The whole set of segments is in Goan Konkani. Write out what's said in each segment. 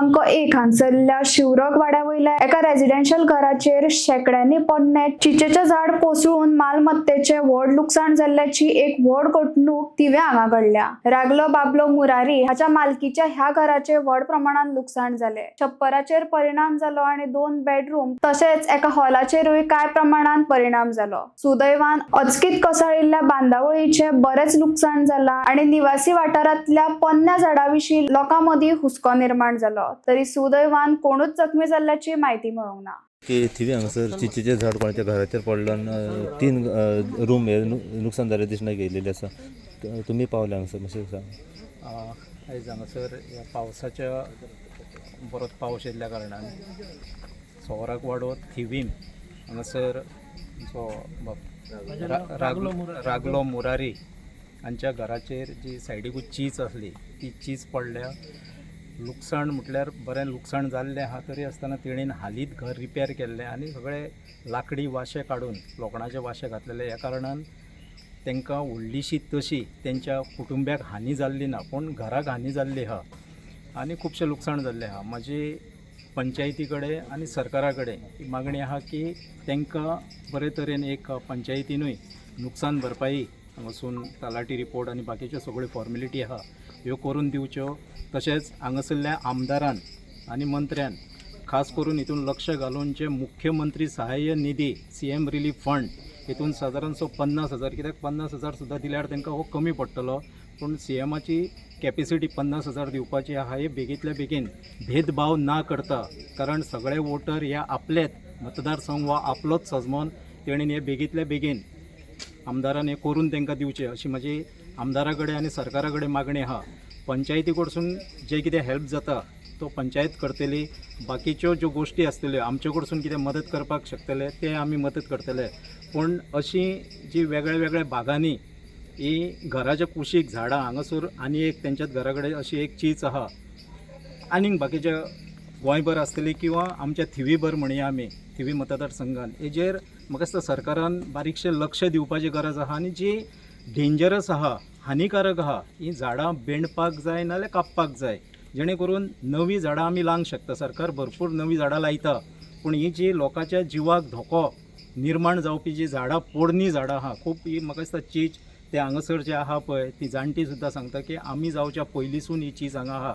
क्रमांक 1 हांगसरल्या शिवरक वाड्या वयल्या एका रेजिडेन्शियल घराचेर शेंकड्यांनी पोन्ने चिचेचें झाड कोसळून मालमत्तेचें व्हड लुकसाण जाल्ल्याची एक व्हड घडणूक थिवे हांगा घडल्या. रागलो बाबलो मुरारी हाच्या मालकीच्या ह्या घराचें व्हड प्रमाणात लुकसाण जालें. छप्पराचेर परिणाम जालो आनी 2 बेडरूम तशेंच एका हॉलाचेरूय कांय प्रमाणात परिणाम जालो. सुदैवान अचकीत कोसळिल्ल्या बांदावळीचें बरेंच लुकसाण जाला आनी निवासी वाठारांतल्या पोन्न्या झाडां विशीं लोकां मदीं हुस्को निर्माण जालो. तरी सुदैवान कोणूच जखमी जाल्ल्याची म्हायती मेळूंक ना. की थिवी हांगासर चिचेचें झाड कोणाच्या घराचेर पडलो आनी 3 रूम हे नुकसान जाल्लें दिसना गेल्लें आसा. तुमी पावले हांगासर मातशें सांग. आयज हांगासर ह्या पावसाच्या बरोच पावस येयल्ल्या कारणान सोवराक वाडो थिवीम हांगासर जो रागलो मुरारी हांच्या घराचेर जी सायडीकूच चीज आसली ती चीज पडल्या. लुकसाण म्हटल्यार बरें लुकसाण जाल्लें आहा, तरी आसतना तेणेन हालींच घर रिपेर केल्लें आनी सगळे लाकडी वाशे काडून लोखणाचे वाशे घातलेले. ह्या कारणान तांकां व्हडलीशी तशी तेंच्या कुटुंब्याक हानी जाल्ली ना, पूण घराक हानी जाल्ली आहा आनी खुबशें लुकसाण जाल्लें आहा. म्हाजी पंचायती कडेन आनी सरकारा कडेन मागणी आहा की तांकां बरे तरेन एक पंचायतीनूय नुकसान भरपाई हांगासून तलाठी रिपोर्ट आनी बाकीच्यो सगळ्यो फॉर्मेलिटी आहा ह्यो करून दिवच्यो. तशेंच हांगासरल्या आमदारान आनी मंत्र्यान खास करून हितून लक्ष घालून जे मुख्यमंत्री सहाय्य निधी CM relief fund हितून सादारणसो 50,000, कित्याक 50,000 सुद्दां दिल्यार तांकां हो कमी पडटलो, पूण CMाची कॅपेसिटी 50,000 दिवपाची आहा. हे बेगींतल्या बेगीन भेदभाव ना करता, कारण सगळे वोटर ह्या आपलेच मतदारसंघ वा आपलोच सजमोन तेणेन हे बेगींतल्या बेगीन आमदारान हें करून तांकां दिवचें अशी म्हाजी आमदारा कडेन आनी सरकारा कडेन मागणी आहा. पंचायती कडसून जें कितें हेल्प जाता तो पंचायत करतली, बाकीच्यो ज्यो गोश्टी आसतल्यो आमचे कडसून कितें मदत करपाक शकतले ते आमी मदत करतले. पूण अशी जी वेगळ्या वेगळ्या भागांनी ही घराच्या कुशीक झाडां हांगासर आनी एक तेंच्याच घरा कडेन अशी एक चीज आहा, आनीक बाकीच्या गोंयभर आसतली किंवा आमच्या थिवीभर म्हणया आमी थिवी मतदारसंघान, हेजेर म्हाका दिसता सरकारान बारीकशें लक्ष दिवपाची गरज आहा. आनी जी डेंजरस आहा, हानिकारक आहा ही झाडां बेणपाक जाय नाजाल्यार कापपाक जाय, जेणे करून नवीं झाडां आमी लावंक शकता. सरकार भरपूर नवीं झाडां लायता, पूण ही जी लोकांच्या जिवाक धोको निर्माण जावपी जी झाडां पोरणी झाडां आहा खूब, ही म्हाका दिसता चीज ते हांगासर जे आहा पळय ती जाणटी सुद्दां सांगता की आमी जावच्या पयलींसून ही चीज हांगा आहा,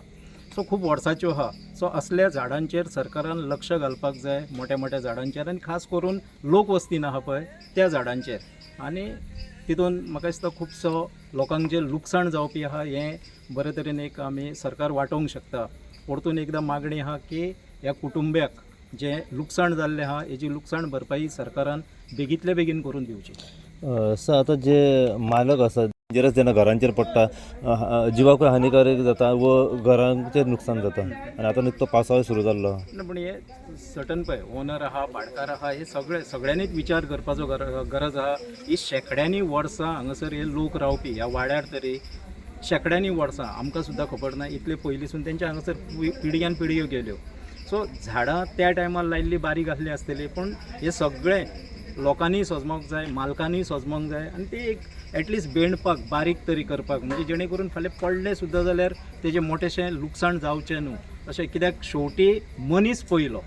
सो खूब वर्साच्यो आहा. सो असल्या झाडांचेर सरकारान लक्ष घालपाक जाय, मोठ्या मोठ्या झाडांचेर आनी खास करून लोकवस्तीन आहा पळय त्या झाडांचेर. आनी तितून म्हाका दिसता खुबसो लोकांक जें लुकसाण जावपी आहा हें बरे तरेन एक आमी सरकार वाटोवंक शकता. परतून एकदां मागणी आहा की ह्या कुटुंब्याक जें लुकसाण जाल्लें आहा हेजी लुकसाण भरपाई सरकारान बेगींतल्या बेगीन करून दिवची. सर, आतां जे मालक आसा डेंजरस जेन्ना घरांचेर पडटा जिवाकूय हानिकारक जाता व घरांचेर नुकसान जाता आनी आतां निकतो पावसाळो सुरू जाल्लो आहा. ना, पूण हे सर्टन पळय ओनर आहा, भाटकार आहा, हे सगळे सगळ्यांनीच विचार करपाचो गरज आहा. ही शेंकड्यांनी वर्सां हांगासर हे लोक रावपी ह्या वाड्यार तरी शेंकड्यांनी वर्सां आमकां सुद्दां खबर ना इतले पयलींसून तेंच्या हांगासर पिळग्यान पिळग्यो गेल्यो. सो झाडां त्या टायमार लायिल्ली बारीक आसली आसतली, पूण हे सगळें लोकांनी सोजमोंक जाय, मालकांनी सोजमोंक जाय आनी ते एक एटलिस्ट बेणपाक बारीक तरी करपाक, म्हणजे जेणे करून फाल्यां पडलें सुद्दां जाल्यार तेजें मोठेशें लुकसाण जावचें न्हू अशें. कित्याक शेवटी मनीस पयलो,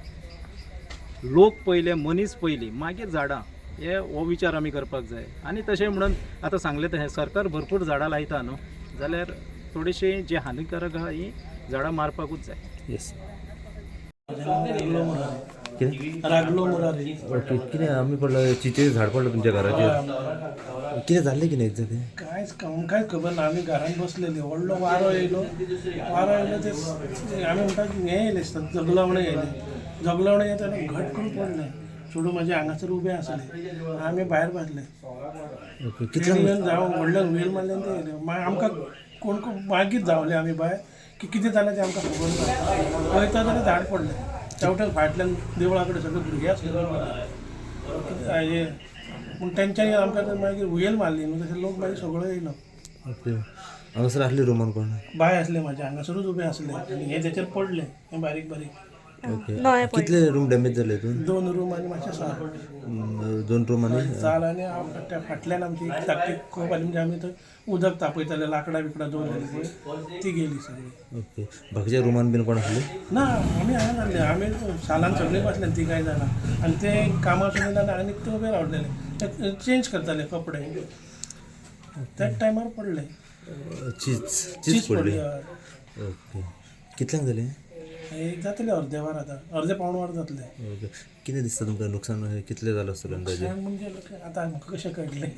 लोक पयले, मनीस पयली, मागीर झाडां, हे हो विचार आमी करपाक जाय. आनी तशें म्हणून आतां सांगलें तशें सरकार भरपूर झाडां लायता न्हू, जाल्यार थोडीशीं जी हानिकारक आहा ही झाडां मारपाकूच जाय. येस. रागलो मुरारी. ओके, कितें आमी पडलो चिचेचें झाड पडलो तुमच्या घराचेर, कितें जाल्लें कितें एक्झॅक्ट तें? कांयच कांयच खबर ना. आमी घरान बसलेली, व्हडलो वारो येयलो, वारो येयलो ते आमी म्हणटा हें येयलें दिसता, जगलावणें येयलें, जगलावणें येता घट करून पडलें. चेडूं म्हाजें हांगासर उबें आसलें, आमी भायर बसले. ओके, कितल्यांक? तेणी जावं व्हडल्यान व्हील मारलें आनी तें येयलें. मागीर आमकां कोण कोण मागीर धांवले आमी भायर की कितें जालें तें आमकां खबर ना. पळयता जाल्यार झाड पडलें त्या वटेन फाटल्यान देवळा कडेन सगळे भुरगे आसले. हें पूण तेंच्यांनी आमकां मागीर हुयेल मारली न्हू, तशें लोक मागीर सगळो येयलो. ओके, हांगासर आसली रुमान कोण? बाय आसलें म्हाजें हांगासरूच उबें आसलें आनी हें तेचेर पडलें, हें बारीक बारीक. ओके. नवे पडले. कितले रूम डॅमेज जाले हितून? दोन रूम आनी मातशें साल. दोन रूम आनी साल आनी त्या फाटल्यान आमची एक धाकटी खोप आसली, म्हणजे आमी थंय उदक तापयताले, लांकडां बिकडां दवरलेली पळय, ती गेली सगळी. ओके, बाकीच्या रुमान बीन कोण आसले? ना, आमी हांगा जाल्ले, आमी सालान सगळीं बसले तिगांय जाणां आनी ते कामां सुद्दां जाल्यार आनी ते उबे रावलेले, ते चेंज करताले कपडे, त्याच टायमार पडले. चीज चीज पडली? हय. ओके, कितल्यांक जालें? एक जातलें अर्दे वर, आतां अर्दे पावण वर जातलें. ओके, कितें दिसता तुमकां नुकसान अशें कितलें जालां आसतलें अंदाजे? नुकसान म्हणजे आतां आमकां कशें कळटलें?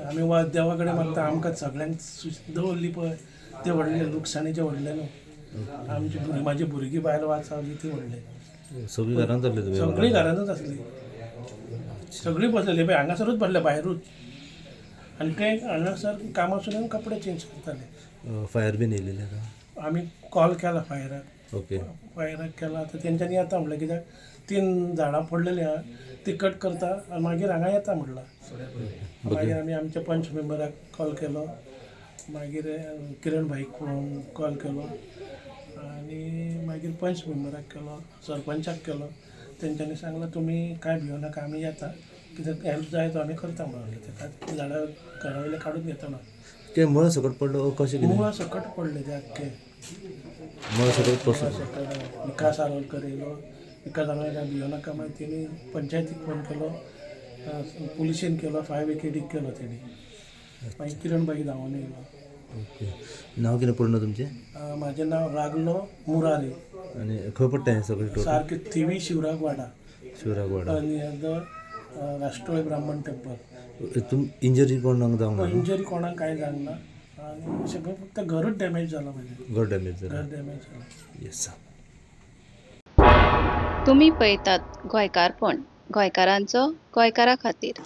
आमी वा देवा कडेन मागता, आमकां सगळ्यांक दवरली पळय तें व्हडलें लुकसाणीचें व्हडलें न्हू. आमची भुरगीं, म्हाजी भुरगीं बायल वाचावली ती व्हडलें. सगळीं घरांत आसले तुमी? सगळीं घरानूच आसली, सगळीं बसलेली पळय हांगासरूच बसले भायरूच, आनी ते हांगासर कामासून कपडे चेंज करताले. फायर बीन येयलेलें आतां? आमी कॉल केला फायराक. ओके. फायराक केला तर तेंच्यांनी येता म्हणलें, कित्याक तीन झाडां पडलेलीं आहा ती कट करता आनी मागीर हांगा येता म्हणलां. मागीर आमी आमच्या पंच मेंबराक कॉल केलो, मागीर किरण भाईक कॉल केलो आनी मागीर पंच मेंबराक केलो, सरपंचाक केलो. तेंच्यांनी सांगलां तुमी कांय भियो नाका, आमी येता, कित्याक हेल्प जाय तो आमी करता म्हणून तेका झाडां घरा वयले काडून घेता म्हणून. ते मुळां सकट पडलो कशें कितें? मुळां सकट पडले ते आख्खे. मुळां सकट पसून? सकट. विकास आरोलकर येयलो, विकास आरोलकर भियो नाका, मागीर तेणी पंचायतीक फोन केलो, पुलिशेन केलो, फायर ब्रिगेडीक केलो तेणी, मागीर किरण भाई धांवून येयलो. ओके, नांव कितें पूर्ण तुमचें? म्हाजें नांव रागलो मुरारी. आनी खंय पडटा हें सगळें टोटल? सारकें थिवी शिवराक वाडा. शिवराक वाडा. नियर the राष्ट्रोळे ब्राह्मण टेम्पल. तुम इंजरी कोणाक जावंक ना? इंजरी कोणाक कांय जावंक ना आनी सगळें फक्त घरूच डॅमेज जालां म्हाजें. घर डॅमेज जालें? घर डॅमेज जालां. येस. तुमी पळयतात गोंयकारपण, गोंयकारांचो गोंयकारा खातीर.